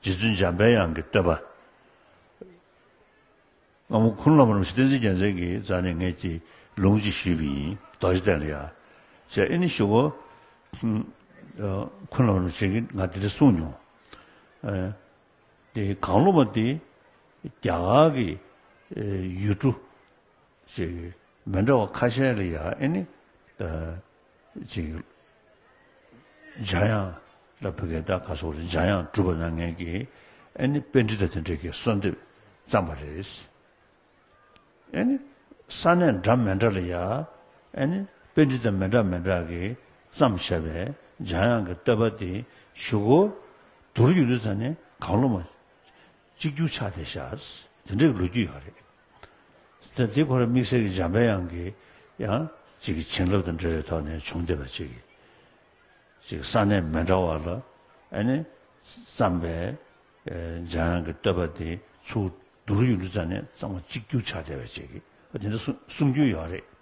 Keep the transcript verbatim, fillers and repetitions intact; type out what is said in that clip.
རྗེ་བཙུན་འཇམ་པའི་དབྱངས་ཀྱི་བསྟོད་པ། སྔ་མོ་ཁུངས་ལུང་པ་རིན་པོ་ཆེ་བསྟན་འཛིན་རྒྱལ་མཚན་གྱི་རྩ་ནས་ངས་ཀྱི་ལུང་ཅིག་ཞུས་པ་ཡིན། རྡོ་རྗེ་གདན་ལ་ཡ། ཅེས་ཨེ་ནི་ཞུ་གོ། ཁུངས་ལུང་པ་རིན་པོ་ཆེ་གིས་ང་དེ་འདྲ་གསུངས་མྱོང་། དེ་གང་ལུང་པ་དེ་རྒྱ་གར་གྱི་ཡུལ་གྲུ་ཅིག་མི་འདྲ་བ་ཁ་ཤས་ལ་ཡ་ཨེ་ནི་ཅིག་འཇམ་དབྱངས་ལ་བོད་སྐད་ད་ག་སོགས་རེད། འཇམ་དབྱངས་གྲུབ་པ་ན་ངས་ཀྱི་ཨེ་ནི་པཎྜི་ཏ་དེ་འདྲས་ཀྱི་གསོལ་འདེབས་བརྩམས་པ་རེད། ཨེ་ནི་ས་གནས་འདྲ་མི་འདྲ་ལ་ཡ་ཨེ་ནི་པཎྜི་ཏ་མི་འདྲ་མི་འདྲ་གིས་བརྩམས་བཞག་པའི་འཇམ་དབྱངས་ཀྱི་བསྟོད་པ་དེ་ཞུ་གོ། བསྡུར་ཡོང་དུས་ཙ་ནས་གང་ལུང་པ་གཅིག་གྱུར་ཆགས་བསྡད་ཤག་དེ་འདྲའི་ལོ་རྒྱུས་ཡོད་རེད། དེ་དེ་ཁོ་རང་དམིགས་བསལ་གྱི་འཇམ་པའི་དབྱངས་ཀྱི་ཡང་གཅིག་གི་བྱིན་རླབས་དང་འབྲེལ་བའི་ཐོག་ནས་བྱུང་བསྡད་པ་གཅིག་གི་གཅིག་ས་གནས་མི་འདྲ་བ་ལ་ཨ་ནི་བརྩམས་པའི་འཇམ་དབྱངས་ཀྱི་བསྟོད་པ་དེ་ཚུར་བསྡུར་ཡོང་དུས་ཙ་ནས་གཙང་མ་གཅིག་གྱུར་ཆགས་བསྡད་པ་གཅིག་གི་དེ་འདྲ་གསུང་གསུང་རྒྱུ་ཡོད་རེད།